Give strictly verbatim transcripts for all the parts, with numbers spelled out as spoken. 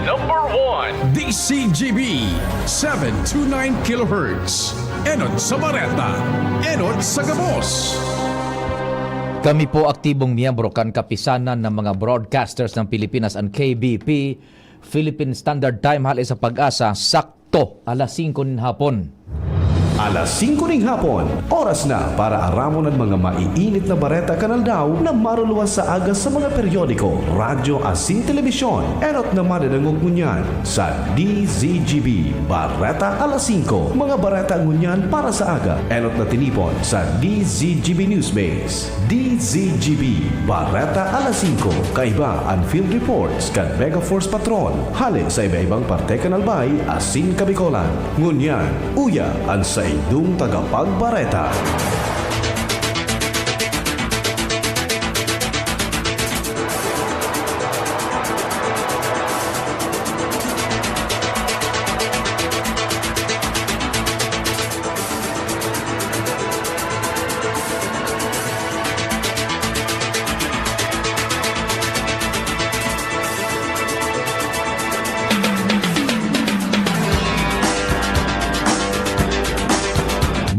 Number one. D C G B, seven two nine kilohertz. Enot sa Bareta, enot sa gabos. Kami po aktibong miyembro kan Kapisanan ng mga Broadcasters ng Pilipinas, an K B P, Philippine Standard Time, hale sa Pag-asa, sakto alas singko nin hapon. Alas singko ning hapon, oras na para aramon an mga maiinit na bareta kan aldaw na maruluwas sa aga sa mga periodiko, radyo asin telebisyon. Enot na madadangog ngunyan sa D Z G B Bareta Alas Singko. Mga bareta ngunyan para sa aga, enot na tinipon sa D Z G B Newsbase. D Z G B, Bareta Alas Singko, kaiba an field reports kan Mega Force Patrol, hale sa iba-ibang parte kan Albay asin Kabikolan. Ngunyan, uya an saindong tagapagbareta.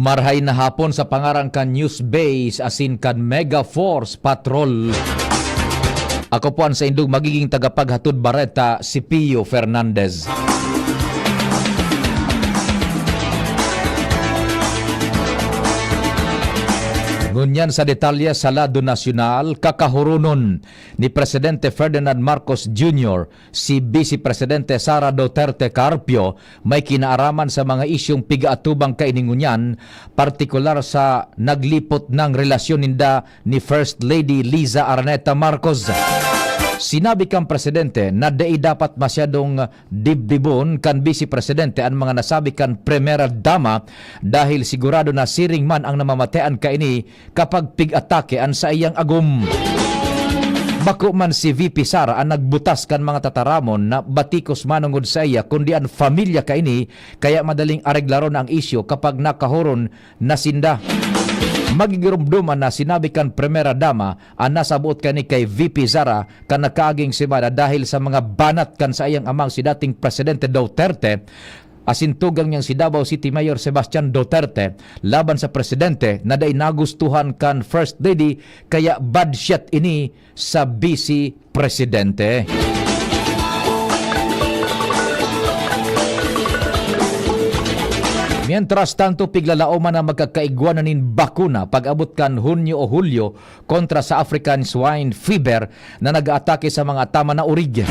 Marhay na hapon sa pangaran kan News Base asin kan Mega Force Patrol. Ako po an saindong magiging tagapaghatod bareta, si Pio Fernandez. Ngunyan sa detalye sa lado nasyonal, kakahuronon ni Presidente Ferdinand Marcos Junior si Vice Presidente Sara Duterte Carpio may kinaaraman sa mga isyung pigaatubang kaini ngunyan, partikular sa naglipot nang relasyon ninda ni First Lady Liza Araneta Marcos. Sinabi kan presidente na dai dapat masyadong dibdibon kan Vice Presidente an mga nasabi kan Primera Dama dahil sigurado na siring man ang namamatean kaini kapag pig-atake an saiyang agom. Bako man si V P Sara an nagbutas kan mga tataramon na batikos manongod saiya, kundi an pamilya kaini, kaya madaling areglaron na ang isyu kapag nakahuron na sinda. Magigiromdoman na sinabi kan Primera Dama an nasaboot kani kay V P Sara kan nakaaging semana dahil sa mga banat kan saiyang amang si dating Presidente Duterte asin tugang niyang si Davao City Mayor Sebastian Duterte laban sa presidente na dai nagustuhan kan First Lady, kaya bad shot ini sa Vice Presidente. Mientras tanto, piglalaoman na magkakaigwa na nin bakuna pag-abot kan Hunyo o Hulyo kontra sa African Swine Fever na nag-aatake sa mga ataman na urig.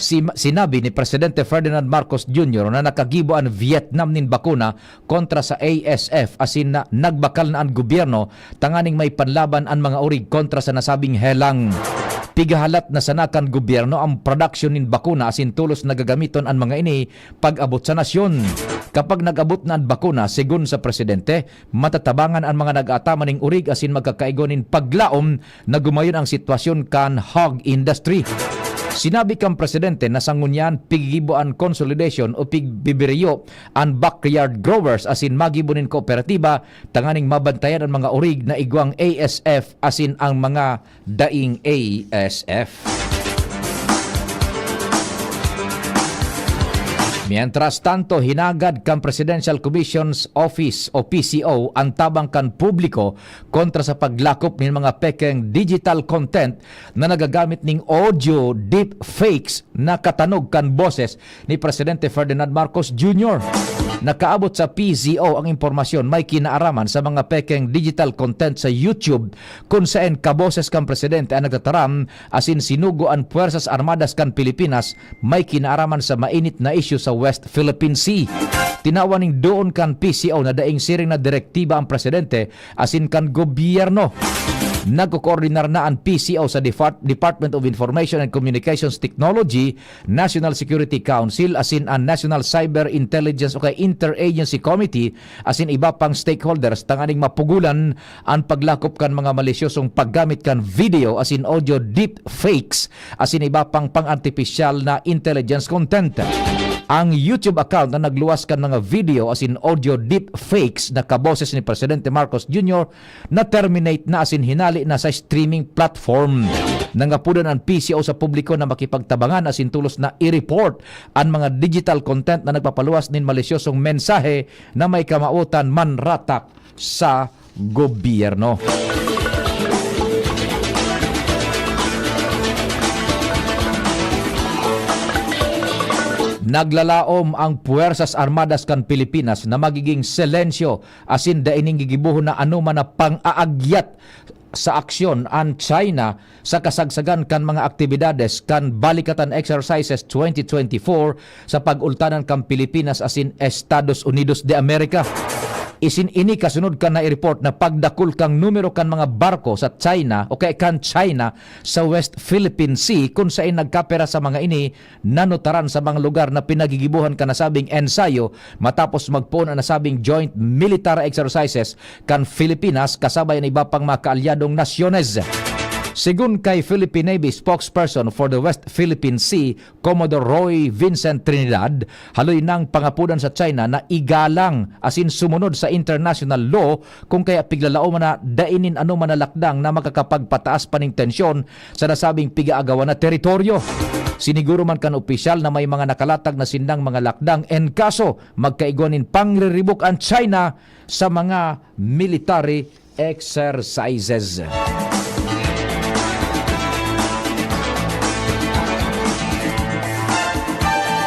Si-, sinabi ni Presidente Ferdinand Marcos Junior na nakagibo an Vietnam nin bakuna kontra sa A S F, asin na nagbakal na an gobyerno tanganing may panlaban an mga urig kontra sa nasabing helang. Pigahalat na sana kan gobyerno ang produksyon nin bakuna asin tolos na gagamiton an mga ini pag-abot sa nasyon. Kapag nag-abot na an bakuna, segun sa presidente, matatabangan an mga nag-aataman ning urig asin magkakaigwa nin paglaom na gumayon ang sitwasyon kan hog industry. Sinabi kan presidente na sa ngunyan, piggigibo an consolidation o pigbibiriyo an backyard growers asin magibo nin kooperatiba tanganing mabantayan an mga urig na igwang A S F asin ang mga daing A S F. Mientras tanto, hinagad kan Presidential Commission's Office o P C O an tabang kan publiko kontra sa paglakop nin mga pekeng digital content na nagagamit ning audio deepfakes na katanog kan boses ni Presidente Ferdinand Marcos Junior. Nakaabot sa P C O ang impormasyon may kinaaraman sa mga pekeng digital content sa YouTube, kun saen kaboses kan presidente an nagtataram asin sinugo an Puwersas Armadas kan Pilipinas may kinaaraman sa mainit na isyu sa West Philippine Sea. Tinawan nin doon kan P C O na daing siring na direktiba ang presidente asin kan gobyerno. Nagkokoordinar na an P C O sa Defart-, Department of Information and Communications Technology, National Security Council, asin an National Cyber Intelligence o kaya Interagency Committee, asin iba pang stakeholders tanganing mapugulan an paglakop kan mga malisyosong paggamit kan video asin audio deepfakes asin iba pang pang-artipisyal na intelligence content. ang YouTube account na nagluwas kan mga video asin audio deepfakes na kaboses ni Presidente Marcos Junior na-terminate na asin hinali na sa streaming platform. Nangapodan an P C O sa publiko na makipagtabangan asin tolos na i-report an mga digital content na nagpapaluwas nin malisyosong mensahe na may kamawotan manratak sa gobyerno. Naglalaom ang Puwersas Armadas kan Pilipinas na magiging silensyo asin dai nin gigibohon na anoman na pang-aagyat sa aksyon an China sa kasagsagan kan mga aktibidades kan Balikatan Exercises twenty twenty-four sa pag-ultanan kan Pilipinas asin Estados Unidos de America. Isin ini kasunod kan nai-report na pagdakul kan numero kan mga barko sa China o kaya kan China sa West Philippine Sea, kun saen nagkapira sa mga ini nanutaran sa mga lugar na pinagigibohan kan nasabing ensayo matapos magpoon an nasabing joint military exercises kan Filipinas kasabay an iba pang mga kaalyadong nasyones. Segun kay Philippine Navy spokesperson for the West Philippine Sea, Commodore Roy Vincent Trinidad, haloy nang pangapodan sa China na igalang asin sumunod sa international law, kun kaya piglalaoman na dai nin anoman na lakdang na makakapagpataas pa nin tensyon sa nasabing pigaagawan na teritoryo. Siniguro man kan opisyal na may mga nakalatag na sindang mga lakdang en kaso magkaigwa nin pangriribok an China sa mga military exercises.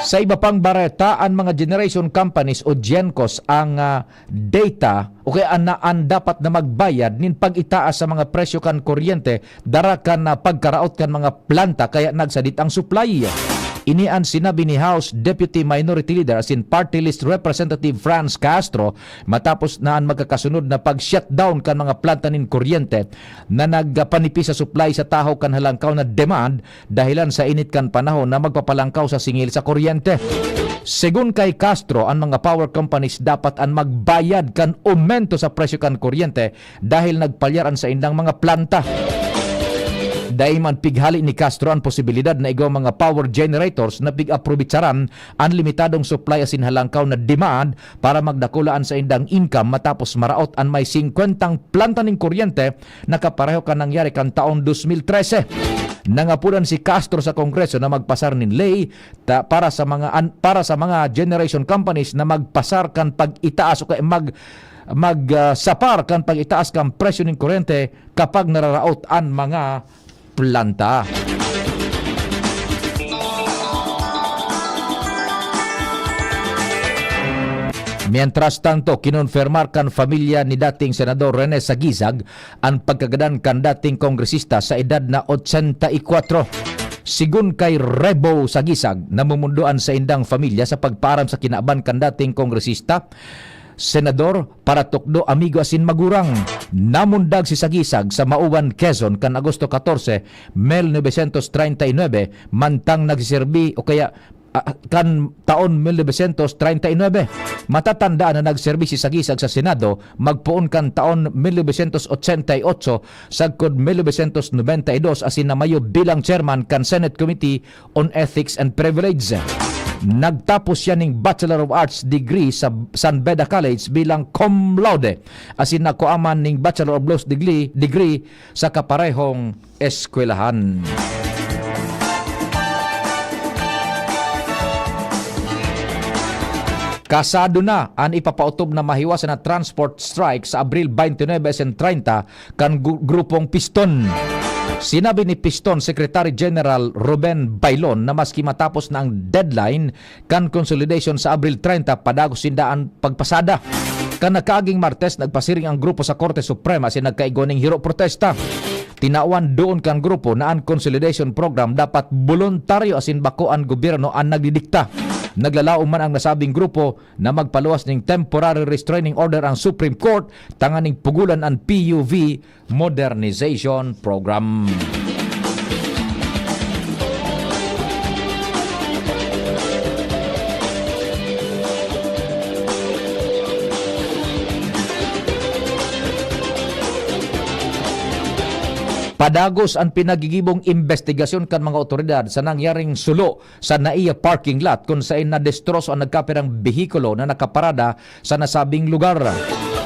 Sa iba pang bareta, an mga generation companies o GenCos ang, ah, data o kaya an, an dapat na magbayad nin pag-itaas sa mga presyo kan kuryente dara kan, ah, pagkaraot kan mga planta kaya nagsadit ang supply. Ini an sinabi ni House Deputy Minority Leader asin Party List Representative Franz Castro matapos na an magkakasunod na pag-shutdown kan mga planta nin kuryente na nagpanipis sa supply sa tahaw kan halangkaw na demand dahilan sa init kan panahon na magpapalangkaw sa singil sa kuryente. Segun kay Castro, an mga power companies dapat an magbayad kan omento sa presyo kan kuryente dahil nagpalyar an saindang mga planta. Dai man pighale ni Castro an posibilidad na igwang mga power generators na pig-aprobetsaran an limitadong supply asin halangkaw na demand para magdakula an saindang income matapos maraot an may singkwentang planta nin kuryente na kapareho kan nangyari kan taon dos mil trese. Nangapodan si Castro sa Kongreso na magpasar nin ley ta, para sa mga an-, para sa mga generation companies na magpasar kan pag-itaas o kaya mag-, mag, ah, sapar kan pag-itaas kan presyo nin kuryente kapag nararaot an mga planta. Mientras tanto, kinonfirmar kan pamilya ni dating Senador Rene Sagisag an pagkagadan kan dating kongresista sa edad na ochenta y cuatro. Segun kay Rebo Sagisag, namumundo an saindang pamilya sa pagpaaram sa kinaban kan dating kongresista, senador, paratukdo, amigo asin magurang. Namundag si Sagisag sa Mauban, Quezon, kan Agosto catorce, mil novecientos treinta y nuebe, mantang nagsiserbi o kaya, ah, kan taon mil novecientos treinta y nuebe. Matatandaan na nagserbi si Sagisag sa Senado magpoon kan taon mil novecientos ochenta y ocho sagkod mil novecientos nobenta y dos asin namayo bilang chairman kan Senate Committee on Ethics and Privilege. Nagtapos siya ning Bachelor of Arts degree sa San Beda College bilang cum laude, asin nakua man ning Bachelor of Laws degree, degree sa kaparehong eskwelahan. Kasado na an ipapaotob na mahiwasan na transport strike sa Abril twenty-nine asin treinta kan gu-, grupong Piston. Sinabi ni Piston Secretary General Ruben Bailon na maski matapos na ang deadline kan consolidation sa Abril treinta, padagos sinda an pagpasada. Kan nakaaging Martes, nagpasiring ang grupo sa Korte Suprema asin nagkaigwa ning hiro protesta. Tinawan doon kan grupo na an consolidation program dapat boluntaryo asin bako an gobyerno an nagdidikta. Naglalaom man ang nasabing grupo na magpaluwas ning temporary restraining order ang Supreme Court tanganing pugolan an P U V modernization program. Padagos an pinagigibong imbestigasyon kan mga awtoridad sa nangyaring sulo sa NAIA parking lot, kun saen nadestroso an nagkapirang behikulo na nakaparada sa nasabing lugar.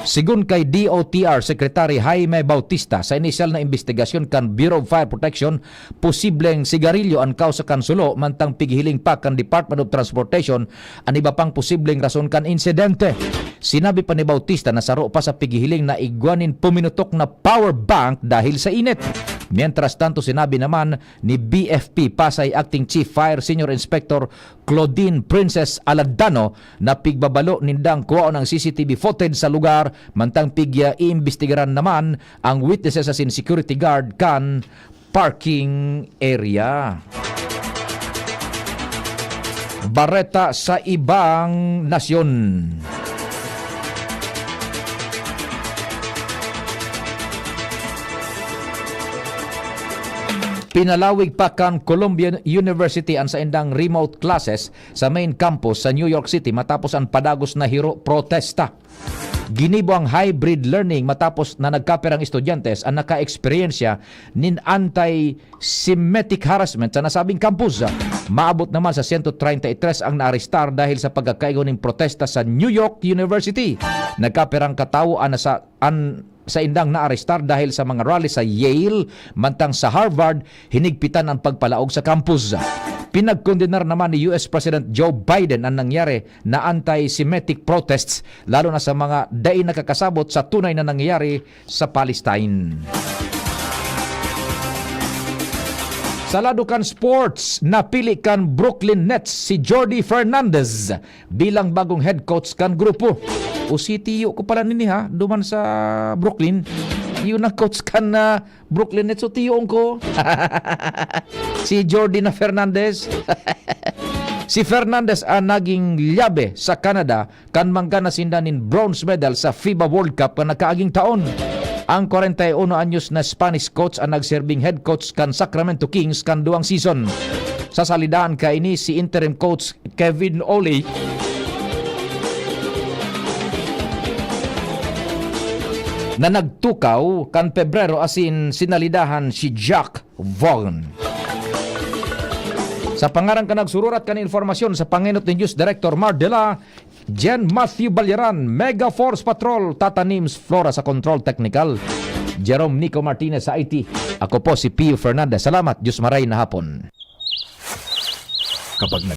Sigon kay D O T R Secretary Jaime Bautista, sa inisyal na imbestigasyon kan Bureau of Fire Protection, posibleng sigarilyo an kausa kan sulo, mantang pighihiling pa kan Department of Transportation an iba pang posibleng rason kan insidente. Sinabi pa ni Bautista na saro pa sa pighihiling na igwa nin puminutok na power bank dahil sa init. Mientras tanto, sinabi naman ni B F P Pasay Acting Chief Fire Senior Inspector Claudine Princess Aladano na pigbabalo nindang kuhaon ang C C T V footage sa lugar, mantang pigya iimbestigaran naman ang witnesses asin security guard kan parking area. Bareta sa ibang nasyon. Pinalawig pa kan Columbia University an saindang remote classes sa main campus sa New York City matapos an padagos na hiro protesta. Ginibo ang hybrid learning matapos na nagkapirang estudyante an naka-eksperyensya nin anti-Semitic harassment sa nasabing campus. Maabot naman sa sento treinta y tres ang naarestar dahil sa pagkakaigo nin protesta sa New York University. Nagkapirang katawo an nasa, an saindang naarestar dahil sa mga rally sa Yale, mantang sa Harvard, hinigpitan ang pagpalaog sa campus. Pinagkondenar naman ni U S President Joe Biden ang nangyari na anti-Semitic protests, lalo na sa mga dai nakakasabot sa tunay na nangyayari sa Palestine. Sa lado kan sports, napili kan Brooklyn Nets si Jordi Fernandez bilang bagong head coach kan grupo. O si tiyo ko pala nini ha, duman sa Brooklyn. Yun ang coach kan, ah, Brooklyn Nets. So tiyoon ko. Si Jordi na Fernandez. Si Fernandez ang naging lyabe sa Canada kan manggana sinda nin bronze medal sa FIBA World Cup kan nakaaging taon. Ang kwarenta y uno anyos na Spanish coach ang nagserbing head coach kan Sacramento Kings kan duwang season. Sa salidahan kaini, si interim coach Kevin Oley na nagtukaw kan Pebrero asin sinalidahan si Jacques Vaughn. Sa pangaran kan nagsururat kan impormasyon, sa pangenot ni News Director Mar Dela, Jen Matthew Balyaran, Mega Force Patrol, Tata Nims Flora sa Control Technical, Jerome Nico Martinez sa I T. Ako po si Pio Fernandez. Salamat, Diyos maray na hapon. Kapag